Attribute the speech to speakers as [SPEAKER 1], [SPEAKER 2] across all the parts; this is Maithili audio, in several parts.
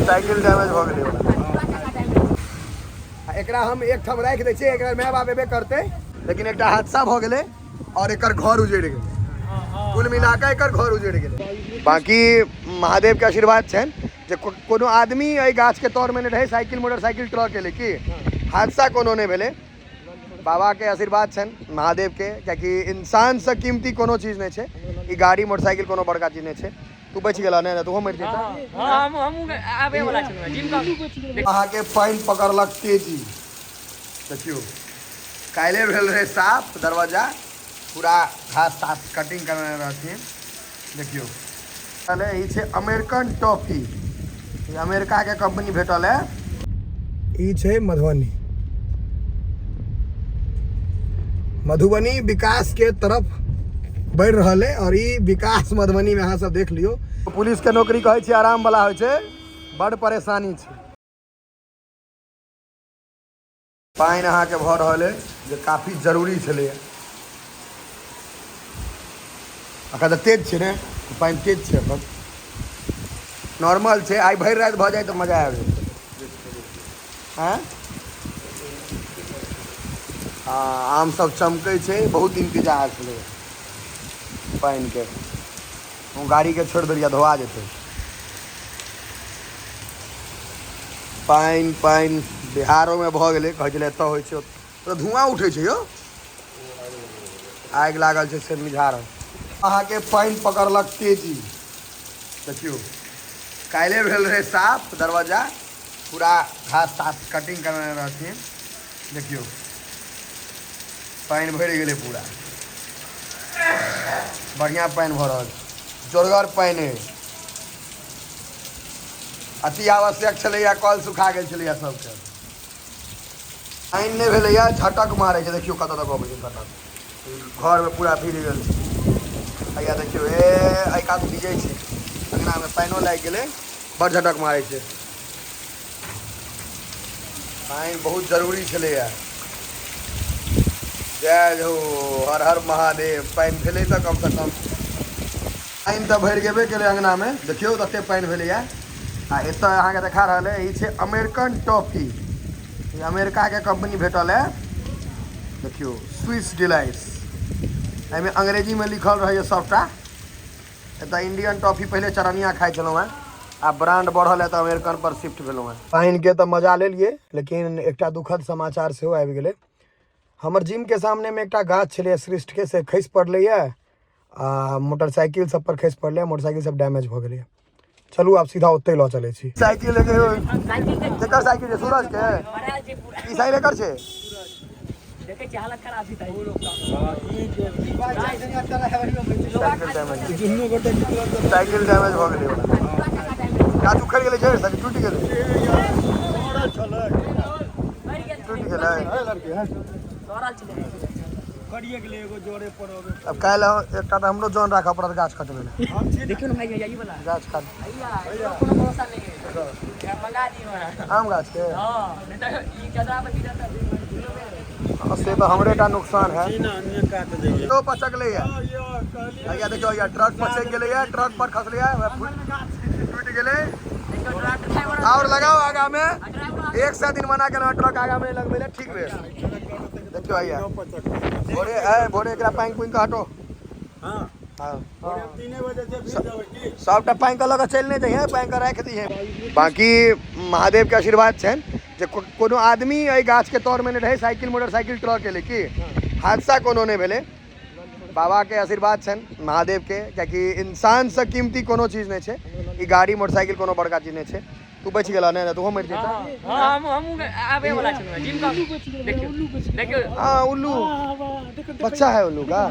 [SPEAKER 1] साइकिल डैमेज भऽ गेलै। आ एकरा हम एकठाम राखि दै छियै, एकरा माय बाप एबे करतै। लेकिन एकटा हादसा भऽ गेलै और एकर घर उजड़ि गेलै। कुल मिला कऽ एकर घर उजड़ि गेलै। बाँकी महादेवके आशीर्वाद छनि जे कोनो आदमी एहि गाछके तरमे नहि रहै, साइकिल मोटरसाइकिल ट्रक एलै कि हादसा कोनो नहि भेलै। बाबाके आशीर्वाद छनि महादेवके, कियाकि इंसानसँ कीमती कोनो चीज नहि छै। ई गाड़ी मोटरसाइकिल कोनो बड़का चीज नहि छै। तू बचि गेला नहि, तू मरि जेता।
[SPEAKER 2] हाँ, हमहूँ आबे वाला छलहुँ जिम का।
[SPEAKER 1] अहाँके पानि पकड़लक तेजी। देखियौ, काल्हि भेल रहै साफ दरवाजा, पूरा घास तास कटिंग करने रहथिन। देखियौ, ई छै अमेरिकन टॉफी, ई अमेरिकाके कंपनी भेटल है। ई छै मधुबनी। मधुबनी विकास के तरफ बढ़ि रहल है और ई विकास मधुबनी में अहाँ सब देख लियौ। पुलिस के नौकरी कहै छै आराम वाला होइ छै, बड़ परेशानी छै। पानि अहाँके भऽ रहल है जे काफी जरूरी छलैए। अखन तऽ तेज छै ने पानि, तेज छै अखन, नॉर्मल छै। आइ भरि राति भऽ जाय तऽ मजा आबि जेतै। आँय, हँ, आम सब चमकै छै। बहुत इंतजार छलै पानिके। हम गाड़ीके छोड़ि देलियै, धोआ जेतै। पानि पानि बिहारोमे भऽ गेलै। कहै छलै एतऽ होइ छै, तऽ धुआँ उठै छै यौ, आगि लागल छै से मिझा रहल। अहाँके पानि पकड़लक तेजी। देखियौ, काल्हि भेल रहै साफ दरवाजा, पूरा घास तास कटिंग करने रहथिन। देखियौ, पानि भरि गेलै पूरा। बढ़िआँ पानि भऽ रहल छै, जोरगर पानि अइ। अति आवश्यक छलैया, कल सुखा गेल छलैया सबके। पानि नहि भेलैया, झटक मारै छै। देखियौ कतऽ तक अबै छै, कतऽ घरमे पूरा भीज गेल छै। हैया देखियौ, ए एहि कात भिजै छै, अङ्गनामे पानिओ लागि गेलै। बड़ झटक मारै छै। पानि बहुत जरूरी छलैया। जय हो, हर हर महादेव। पानि भेलै तऽ कमसँ कम पानि तऽ भरि गेबे केलै अङ्गनामे। देखियौ तते पानि भेलैया। आ एतऽ अहाँके देखा रहल है, ई छै अमेरिकन टॉफी, ई अमेरिकाके कंपनी भेटल है। देखियौ, स्विस डिलाइस, एहिमे अंग्रेजीमे लिखल रहैए सभटा। एतऽ इंडियन टॉफी पहिले चरनिया खाइ छलहुँ हेँ, आब ब्रांड बढ़ल है तऽ अमेरिकन पर शिफ्ट भेलहुँ हेँ। पानिके तऽ मजा लेलियै, लेकिन एकटा दुखद समाचार सेहो आबि गेलै। हमर जिमके सामनेमे एकटा गाछ छलैए सृष्टिके, से खसि पड़लैए आ मोटरसाइकिल सब पर खसि पड़लै, मोटरसाइकिल सब डैमेज भऽ गेलैए। चलू, आब सीधा ओतहि लऽ चलै छी साइकिल। केकर साइकिल छै? सूरज के ई साइकिल एकर छै।
[SPEAKER 2] देखै छी, हालत खराब छै।
[SPEAKER 1] साइकिल डैमेज, साइकिल डैमेज भऽ गेलै। गाछ उखड़ि गेलै जड़ि से, टूटि गेलै, टूटि गेलै।
[SPEAKER 3] करिए गेलै एगो जोरे पर अबै।
[SPEAKER 1] अब काल्हि एकटा तऽ हमरो जन राखऽ पड़त गाछ कटबै लए।
[SPEAKER 2] देखियौ ने भाई, ई वाला
[SPEAKER 1] गाछ काट।
[SPEAKER 2] भैया, एकरो कोनो भरोसा नहीं है, मंगा दियो।
[SPEAKER 1] आम गाछ के।
[SPEAKER 2] हाँ, नहीं तो ई कचरा पर गिरत।
[SPEAKER 1] हाँ, से तऽ हमरे टा नुकसान है।
[SPEAKER 3] ना अन्य काट दैए।
[SPEAKER 1] तो पचकलै है। भैया देखियौ, भैया ट्रक पचक गेलै है, ट्रक पर खसलै है, टूटि गेलै। और लगाओ आगा में। एक सौ दिन मना केलहुँ ट्रक आगा में लगबै लए। ठीक भेल। देखियौ भैया, भोरे ए भोरे एकरा पानि पुनि कऽ हटो।
[SPEAKER 3] हाँ।
[SPEAKER 1] हाँ।
[SPEAKER 3] 3 बजे से फिर जाबै की?
[SPEAKER 1] सबटा पानि कऽ लऽ कऽ चलि नहि जइहे, पानि कऽ राखि दिहे। बाँकी महादेवके आशीर्वाद छनि जे कोनो आदमी एहि गाछके तरमे नहि रहै, साइकिल मोटरसाइकिल ट्रक एलै कि हादसा कोनो नहि भेलै। बाबाके आशीर्वाद छनि महादेवके, कियाकि इंसानसँ कीमती कोनो चीज नहि छै। ई गाड़ी मोटरसाइकिल कोनो बड़का चीज नहि छै। तू बचि गेला नहि, तू मरि जेता।
[SPEAKER 2] हाँ, हमहूँ आबे वाला छलहुँ जिम का। देखियौ, देखियौ।
[SPEAKER 1] हाँ, उल्लू बच्चा है उल्लू का।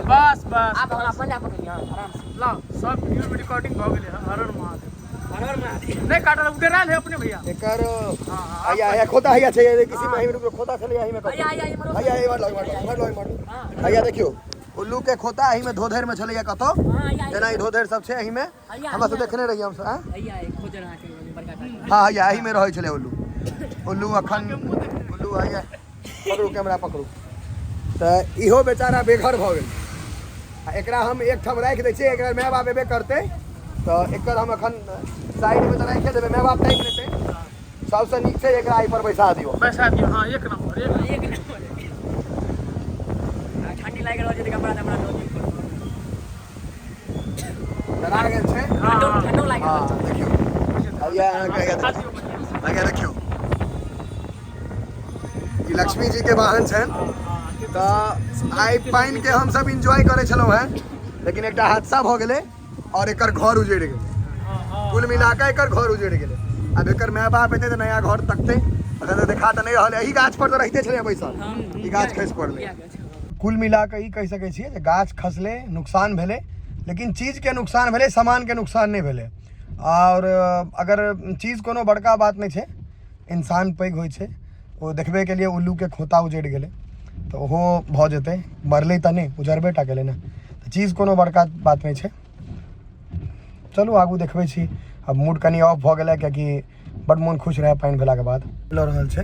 [SPEAKER 4] बस बस।
[SPEAKER 2] आब हमरा पंजा पकड़िए, हाँ, आराम से।
[SPEAKER 4] लाओ, सब वीडियो में रिकॉर्डिंग भऽ गेलै। हर हर महादेव।
[SPEAKER 2] हर हर महादेव।
[SPEAKER 4] नहि काटल, उडेरायल है अपने भैया।
[SPEAKER 1] एकर हैया हैया खोता हैया छै किसी में, रुक, खोता छलै एही में।
[SPEAKER 2] भैया, हैया, इमहरो।
[SPEAKER 1] हैया, इमहर लो, इमहर लो, इमहर लो, इमहर लो। हैया देखियौ, उल्लू के खोता एही में धोधरि में छलैया कतौ।
[SPEAKER 2] हाँ, हैया।
[SPEAKER 1] जेना ई धोधरि सब छै एही में।
[SPEAKER 2] हैया,
[SPEAKER 1] हमरा सब देखने रहियै हम सब, आँय?
[SPEAKER 2] भैया, एक खोजल अहाँके बड़का टा।
[SPEAKER 1] हाँ, हैया एही में रहै छलै उल्लू। उल्लू अखन उल्लू हैया पकड़ू, कैमरा पकड़ू। तऽ इहो बेचारा बेघर भऽ गेल। आ एकरा हम एकठाम राखि दै छियै, एकरा माय बाप एबे करतै। तऽ एकर हम एखन साइडमे तऽ राखिए देबै, माय बाप ताकि लेतै। सबसँ नीक छै एकरा एहि पर बैसा दियौ।
[SPEAKER 4] बैसा दियौ, हँ, एक नंबर, एक नंबर।
[SPEAKER 2] एक नंबर। आ ठंडी लागि रहल छै तऽ कपड़ा तपड़ा दऽ दियौ।
[SPEAKER 1] डरा गेल छै।
[SPEAKER 2] ठंडो ठंडो लागि रहल
[SPEAKER 1] हँ, देखियौ, अब इएह अहाँके
[SPEAKER 4] बैसा दियौ बढ़िआँ से।
[SPEAKER 1] आगे देखियौ, ई लक्ष्मी जी के वाहन छनि। तऽ आइ पानिके हमसब एन्जॉय करै छलहुँ हेँ, लेकिन एकटा हादसा भऽ गेलै आओर एकर घर उजड़ि गेलै। कुल मिला कऽ एकर घर उजड़ि गेलै। आब एकर माय बाप एतै तऽ नया घर तकतै। एखन तऽ देखा तऽ नहि रहल। एहि गाछ पर तऽ रहिते छलै बैसल, ई गाछ खसि पड़लै। कुल मिला कऽ ई कहि सकै छियै जे गाछ खसलै, नुकसान भेलै, लेकिन चीजके नुकसान भेलै, सामानके नुकसान नहि भेलै। आओर अगर चीज कोनो बड़का बात नहि छै, इंसान पैघ होइ छै। ओ देखबे केलियै, उल्लूके खोता उजड़ि गेलै तऽ ओहो भऽ जेतै। मरलै तऽ नहि, उजरबे टा केलै ने। तऽ चीज कोनो बड़का बात नहि छै। चलू आगू देखबै छी। आब मूड कनि ऑफ भऽ गेलै, कियाकि बड्ड मोन खुश रहै पानि भेलाके बाद। लऽ रहल छै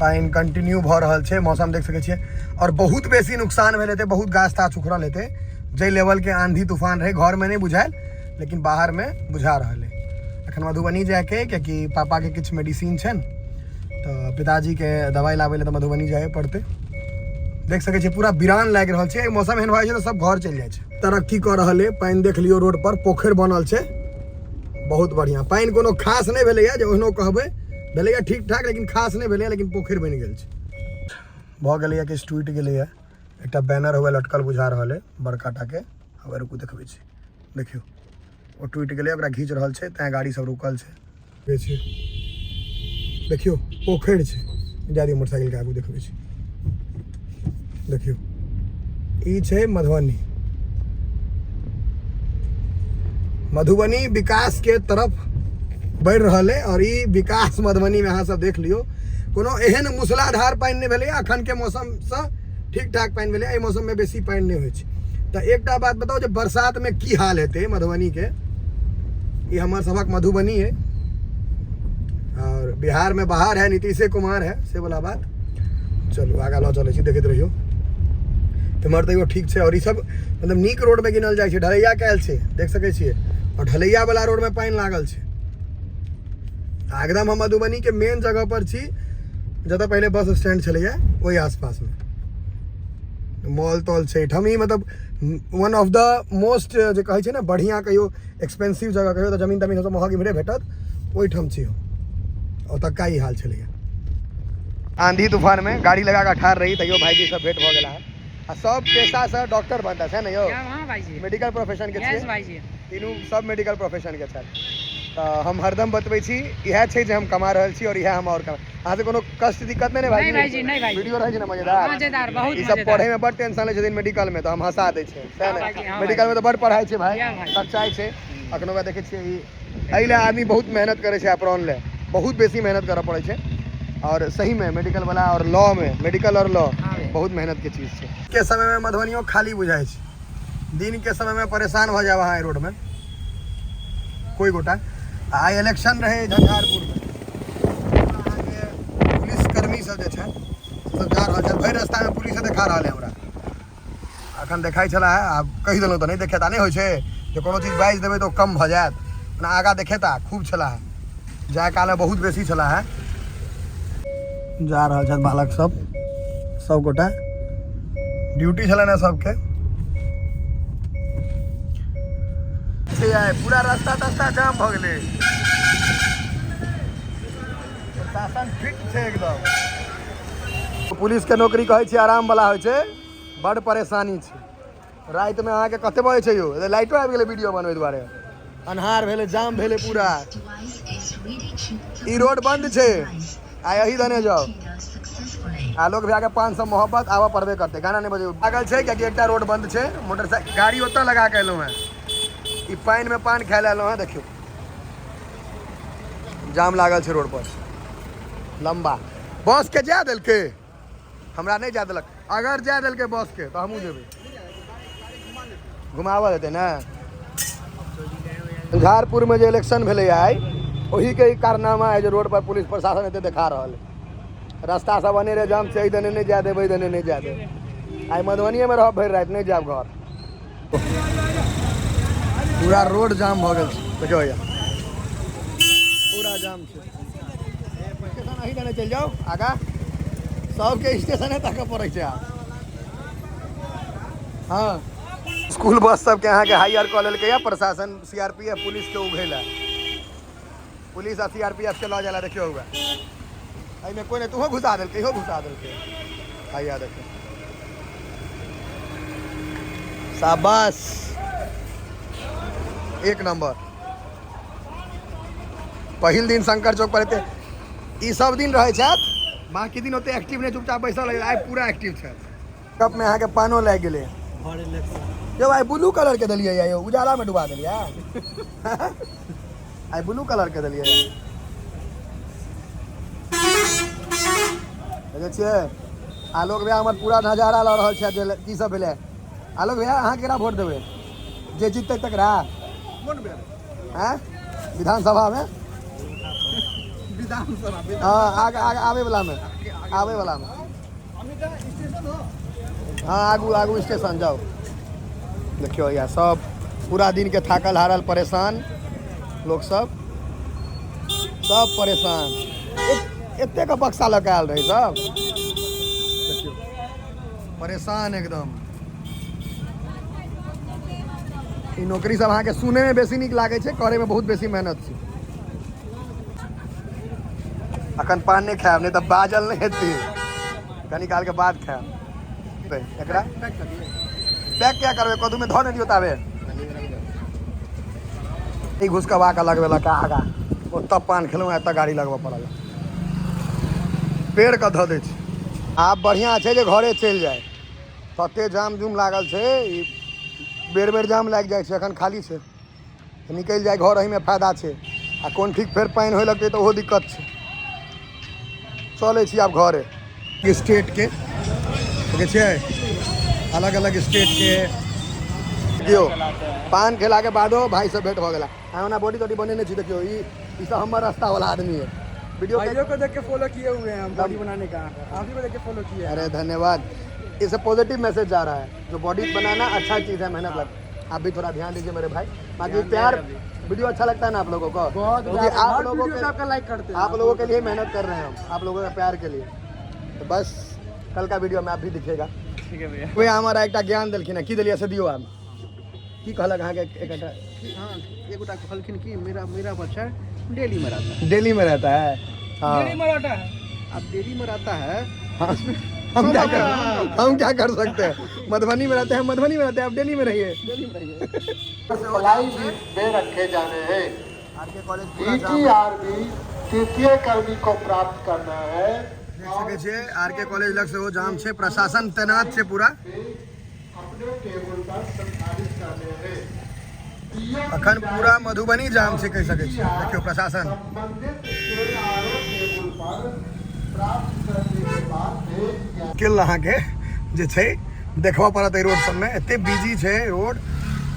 [SPEAKER 1] पानि, कंटिन्यू भऽ रहल छै। मौसम देख सकै छियै। आओर बहुत बेसी नुकसान भेल हेतै, बहुत गाछ ताछ उखड़ल हेतै। जाहि लेवलके आंधी तूफान रहै, घरमे नहि बुझायल, लेकिन बाहरमे बुझा रहल है। एखन मधुबनी जायके, कियाकि पापाके किछु मेडिसिन छनि, तऽ पिताजीके दवाइ लाबै लए तऽ मधुबनी जाए पड़तै। देख सकै छियै, पूरा वीरान लागि रहल छै। मौसम एहन भऽ जाइ छै तऽ सब घर चलि जाइ छै। तरक्की कऽ रहल है। पानि देख लियौ, रोड पर पोखरि बनल छै, बहुत बढ़िआँ। पानि कोनो खास नहि भेलैए जे ओहनो कहबै, भेलैए ठीक ठाक, लेकिन खास नहि भेलैए, लेकिन पोखरि बनि गेल छै। भऽ गेलैए, किछु टूटि गेलैए। एकटा बैनर हुए लटकल बुझा रहल है बड़का टाके। आब रुकू, देखबै छी। देखियौ, ओ टूटि गेलै, ओकरा घीच रहल छै, तैँ गाड़ी सब रुकल छै। देखै छियै, देखियौ, पोखरि छै। जा दियौ मोटरसाइकिलके आगू, देखबै छी। देखियौ, ई छै मधुबनी। मधुबनी विकास के तरफ बढ़ि रहल है और ई विकास मधुबनी में अहाँ सब देख लियौ। कोनो एहन मूसलाधार पानि नहि भेलै। अखन के मौसमसँ ठीक ठाक पानि भेलै। एहि मौसममे बेसी पानि नहि होइ छै। तऽ एकटा बात बताउ जे बरसातमे की हाल हेतै मधुबनीके? ई हमर सभक मधुबनी है और बिहार में बाहर है, नीतीशे कुमार है, से वाला बात। चलू आगा लऽ चलै छी, देखैत रहियौ। एम्हर तैयो ठीक छै और ई सब मतलब नीक रोडमे गिनल जाइ छै। ढलैया कयल छै, देख सकै छियै, और ढलैया वाला रोडमे पानि लागल छै। आ एकदम हम मधुबनीके मेन जगह पर छी, जतऽ पहिले बस स्टैंड छलैया ओहि आसपासमे मॉल तॉल छै एहिठाम। ई मतलब वन ऑफ the most जे कहै छै ने, बढ़िआँ कहियो, एक्सपेंसिव जगह कहियो, तऽ जमीन तमीन सब महग इम्हरे भेटत, ओहिठाम छी हम। ओतक्का ई हाल छलैया। आंधी तूफान में गाड़ी लगा कऽ ठाढ़ रही, तैयो भाईजी सब भेंट भऽ गेला है। आ सब पेशा से डॉक्टर बनता छै ने यौ?
[SPEAKER 2] हाँ भाईजी।
[SPEAKER 1] मेडिकल प्रोफेशन के
[SPEAKER 2] यस
[SPEAKER 1] छियै?
[SPEAKER 2] भाईजी।
[SPEAKER 1] तीनू सब मेडिकल प्रोफेशन के छथि। तऽ हम हरदम बतबै छी, इएह छै जे हम कमा रहल छी और इएह हम और कमा। अहाँ से कोनो कष्ट दिक्कत नहि ने भाई?
[SPEAKER 2] नहि भाईजी, नहि भाईजी।
[SPEAKER 1] वीडियो रहै छै ने मजेदार?
[SPEAKER 2] मजेदार, बहुत
[SPEAKER 1] ई सब
[SPEAKER 2] मजेदार।
[SPEAKER 1] पढ़े में बड टेंशन लै छथिन मेडिकल में, तऽ हम हंसा दै छियै, सएह
[SPEAKER 2] हाँ
[SPEAKER 1] ने?
[SPEAKER 2] भाईजी, हाँ।
[SPEAKER 1] मेडिकल में तऽ बड पढ़ाइ छै भाई।
[SPEAKER 2] या भाई।
[SPEAKER 1] सच्चाइ छै। अखनो वएह देखै छियै, ई एहि लए आदमी बहुत मेहनत करै छै। अपरान लए बहुत बेसी मेहनत करऽ पड़ै छै। और सही में मेडिकल वाला और लॉ में, मेडिकल और लॉ बहुत मेहनत के चीज छै। के समय में मधुबनियो खाली बुझाइ छै। दिन के समय में परेशान भऽ जायब अहाँ एहि रोड में कोई गोटा। आइ इलेक्शन रहे झंझारपुर में। अहाँके पुलिसकर्मी सब जे छै सब जा रहल छै। भरि रास्ता में पुलिस देखा रहल है हमरा। अखन देखाइ छला है, आब कहि देलहुँ तऽ नहि देखेता। नहि होइ छै जे कोनो चीज बाजि देबै तऽ ओ कम भऽ जायत। ओना आगाँ देखेता खूब छला है, जाय कालमे बहुत बेसी छला है। जा रहल छथि बालक सब, सब गोटा ड्यूटी छलनि है सबके से। आइ पूरा रास्ता तस्ता जाम भऽ गेलै। प्रशासन फिट छै एकदम। पुलिस के नौकरी कहै छै आराम वाला होइ छै, बड परेशानी छै। रातिमे अहाँके कते बजै छै यौ? लाइटो आबि गेलै वीडियो बनबै दुआरे। अन्हार भेलै, जाम भेलै पूरा। ई रोड बंद छै, आ एही दने जाउ। आलोक भैया के 500 मोहब्बत आबऽ पड़बे करतै। गाना नहि बजेबै, पागल छै, कियाकि एकटा रोड बंद छै। मोटरसाइकिल गाड़ी ओतऽ लगा के एलहुँ हेँ। ई पानिमे पान खाय लए एलहुँ हेँ। देखियौ, जाम लागल छै रोड पर लम्बा। बस के जाय देलकै, हमरा नहि जाय देलक। अगर जाय देलकै बस के तऽ हमहूँ जेबै। घुमाबऽ देतै ने। झंझारपुरमे जे इलेक्शन भेलै आइ, ओहिके ई कारनामा है जे रोड पर पुलिस प्रशासन एते देखा रहल है। रास्ता सब अनेरे जाम छै। एहि दने नहि जाय देबै, एहि दने नहि जाय देबै। आइ मधुबनिएमे रहब भरि राति, नहि जायब घर। पूरा रोड जाम भऽ गेल छै। देखियौ भैया, पूरा जाम छै। स्टेशन अही दने चलि जाउ आगाँ, सबके स्टेशने ताकऽ पड़ै छै आब। हँ, स्कूल बस सबके अहाँके हायर कऽ लेलकै प्रशासन, सीआरपीएफ पुलिस के उघै लए, पुलिस आ सीआरपीएफ के लऽ जाइ लए। देखियौ हुए, एहिमे कोइ नहि, तूहो घुसा देलकै, इहो घुसा देलकै। हैया देखियौ, शाबाश, एक नंबर। पहिल दिन शंकर चौक पर एते ई सब दिन रहै छथि, बाकी दिन ओते एक्टिव नहि, चुपचाप बैसल रहै, आइ पूरा एक्टिव छथि। कप में अहाँके पानो लागि गेलै। यौ, आइ ब्लू कलर के देलियै यौ, उजाला में डुबा देलियै। आइ ब्लू कलर के देलियै। देखै छियै, आलोक भैया हमर पूरा नजारा लऽ रहल छै जे की सब भेलै। आलोक भैया, अहाँ केकरा वोट देबै? जे जीततै तकरा? आँय, विधानसभा में?
[SPEAKER 4] विधानसभा?
[SPEAKER 1] हाँ, आगे आगे आवे वाला में, आवे वाला में। हाँ, आगू आगू स्टेशन जाओ। देखियौ या, सब पूरा दिन के थाकल हारल परेशान लोक सब, सब परेशान। एतेक बक्सा लऽ के आयल रहै सब, देखियौ, परेशान एकदम। ई नौकरी सब अहाँके सुनैमे बेसी नीक लागै छै, करैमे बहुत बेसी मेहनत छै। अखन पान नहि खायब, नहि तऽ बाजल नहि हेतै। कनी कालके बाद खायब। एकरा पैक क्या करबै? कदूमे धऽ नहि दियौ ताबे। ई घुसकवा के लगबेलक आगा। ओतऽ पान खेलहुँ, एतऽ गाड़ी लगबऽ पड़ल। पेड़ के धऽ दै छै। आब बढ़िआँ छै जे घरे चलि जाय। तते जाम जुम लागल छै, ई बेर बेर जाम लागि जाइ छै। अखन खाली छै तऽ निकलि जाय घर, एहिमे फायदा छै। आ कोन ठीक फेर पानि होय लगतै तऽ ओहो दिक्कत छै। चलै छी आब घरे। स्टेटके देखै छियै, अलग अलग स्टेटके। देखियौ, पान खेलाके बादो भाई से भेंट भऽ गेला। अहाँ ओना बॉडी तॉडी बनेने छी। देखियौ, ई ई सब हमर रास्ता वाला आदमी है। वीडियो के
[SPEAKER 4] भाइयों को देख के फॉलो किए हुए हैं हम, बॉडी बनाने का आप ही को देख के फॉलो किए हैं।
[SPEAKER 1] अरे धन्यवाद, इससे पॉजिटिव मैसेज जा रहा है जो बॉडी बनाना अच्छा चीज़ है, मेहनत लग। आप भी थोड़ा ध्यान दीजिए मेरे भाई। बाकी प्यार, वीडियो अच्छा लगता है ना आप लोगों को?
[SPEAKER 4] बहुत।
[SPEAKER 1] क्योंकि आप
[SPEAKER 4] हर
[SPEAKER 1] लोगों
[SPEAKER 4] वीडियो
[SPEAKER 1] के
[SPEAKER 4] पे आपका लाइक करते हैं।
[SPEAKER 1] आप लोगों के लिए मेहनत कर रहे हैं हम, आप लोगों के प्यार के लिए। तो बस कल का वीडियो में आप भी दिखेगा।
[SPEAKER 2] ठीक है भैया।
[SPEAKER 1] वह हमारा एकटा ज्ञान देलखिन हँ। की देलियै से दियौ। आब की कहलक अहाँके एकटा?
[SPEAKER 4] हाँ, एगोटा कहलखिन कि मेरा मेरा बच्चा दिल्ली में रहता है।
[SPEAKER 1] दिल्ली में रहता है, हाँ।
[SPEAKER 4] मराठा है। अब दिल्ली में रहता है।
[SPEAKER 1] हाँ, हम क्या कर सकते हैं? मधुबनी में रहते हैं, मधुबनी में रहते हैं, आप दिल्ली में रहिए।
[SPEAKER 4] दिल्ली में रहिए।
[SPEAKER 5] सप्लाई भी दे रखे जाने हैं।
[SPEAKER 1] आरके कॉलेज पूरा जाम है।
[SPEAKER 5] बीटीआरबी तृतीय कर्मी को प्राप्त करना है।
[SPEAKER 1] देख सकै छियै, आर के कॉलेज लग सेहो जाम छै, प्रशासन तैनात छै पूरा।
[SPEAKER 5] अपने टेबल पर संधारित करने हैं।
[SPEAKER 1] अखन पूरा मधुबनी जाम छै कहि सकै छियै। देखियौ प्रशासन।
[SPEAKER 5] संबंधित एआरओ टेबल पर प्राप्त करने के बाद भेज दिया
[SPEAKER 1] स्किल अहाँके जे छै देखबऽ पड़त। एहि रोड सबमे एते बिजी छै रोड,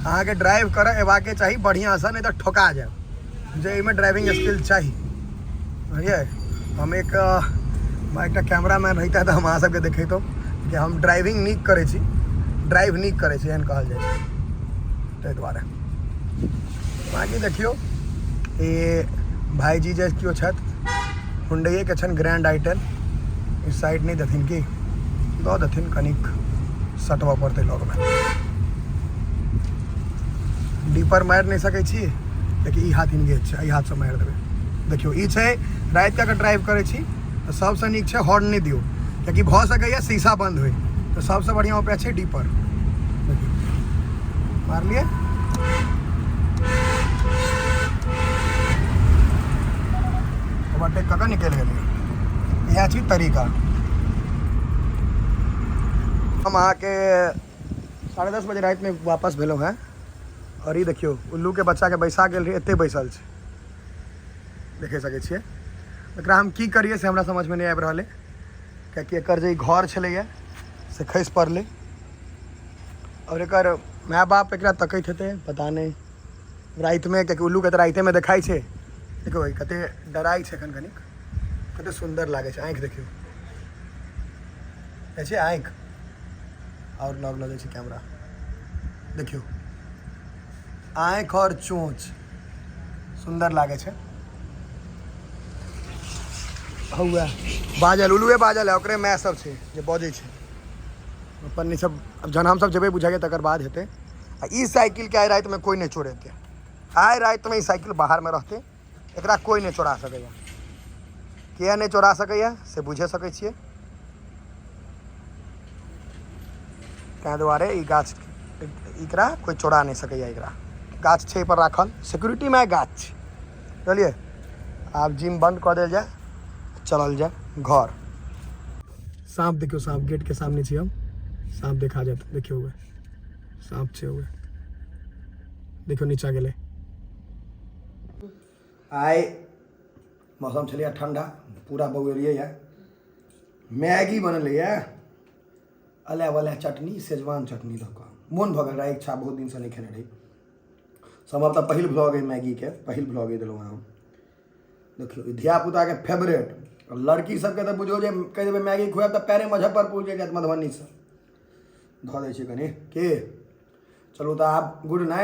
[SPEAKER 1] अहाँके ड्राइव करऽ एबाके चाही बढ़िआँसँ, नहि तऽ ठोका जायब। जे एहिमे ड्राइविंग स्किल चाही, बुझलियै? हम एक एकटा कैमरामैन रहिता तऽ हम अहाँ सबके देखेतहुँ कि हम ड्राइविंग नीक करै छी, ड्राइव नीक करै छी, एहन कहल जाइ छै, ताहि दुआरे। बाँकी देखियौ, ई भाईजी जे केओ छथि, हुंडइएके छनि ग्रैंड आइटेन। ई साइड नहि देथिन की दऽ देथिन? कनिक सटबऽ पड़तै लगमे। डीपर मारि नहि सकै छी, कियाकि ई हाथ इंगेज छै, एहि हाथसँ मारि देबै। देखियौ, ई छै रातिके अगर ड्राइव करै छी तऽ सबसँ नीक छै हॉर्न नहि दियौ, कियाकि भऽ सकैए शीशा बंद होइ। तऽ सबसँ बढ़िआँ उपाय छै डीपर। देखियौ, मारलियै, ओवरटेक कऽ कऽ निकलि गेलियै। इएह छी तरीका। हम अहाँके 10:30 बजे रातिमे वापस भेलहुँ हेँ। आओर ई देखियौ, उल्लूके बच्चाके बैसा गेल रहै, एते बैसल छै, देखे सकै छियै। एकरा हम की करियै से हमरा समझमे नहि आबि रहल अइ, कियाकि एकर जे ई घर छलैए से खसि पड़लै आओर एकर माय बाप एकरा तकैत हेतै, पता नहि, रातिमे, कियाकि उल्लूके तऽ रातिमे देखाइ छै। देखियौ, ई कते डराइ छै एखन कनिक। कते सुन्दर लागै छै आँखि, देखियौ, जाइ छै आँखि। आओर लग लऽ जाइ छै कैमरा। देखियौ, आँखि आओर चोंच सुन्दर लागै छै। हौआ बाजल, उल्लुए बाजल है, ओकरे माय सब छै जे बजै छै। पन्नी सब आब जहन हमसब जेबै बुझाइए तकर बाद हेतै। आ ई साइकिलके आइ रातिमे कोइ नहि चोरेतै। आइ रातिमे ई साइकिल बाहरमे रहतै, एकरा कोइ नहि चोरा सकैए। किया नहि चोरा सकैए से बुझे सकै छियै। ताहि दुआरे ई गाछ एकरा कोइ चोरा नहि सकैए। एकरा गाछ छै पर राखल, सिक्योरिटीमे गाछ छै, बुझलियै। आब जिम बंद कऽ देल जाय, चलल जाय घर। साँप देखियौ, साँप गेटके सामने छी हम, साँप देखा जायत। देखियौ उहे साँप छै, उहे देखियौ नीचा गेलै। आइ मौसम छलैए ठंडा, पूरा बौएलियै यऽ। मैगी बनलैए, अला वला चटनी, शेजवान चटनी दऽ कऽ मोन भऽ गेल रहै, इच्छा, बहुत दिनसँ नहि खेने रही। सम्भवतः पहिल ब्लॉग अइ मैगीके, पहिल ब्लॉग अइ देलहुँ हम। देखियौ ई धियापुताके फेवरेट, लड़की सबके तऽ बुझियौ जे कहि देबै मैगी खुआएब तऽ पैरे मुजफ्फरपुर चलि जायत मधुबनीसँ। धऽ दै छियै कनि की। चलू तऽ आब गुड नाइट।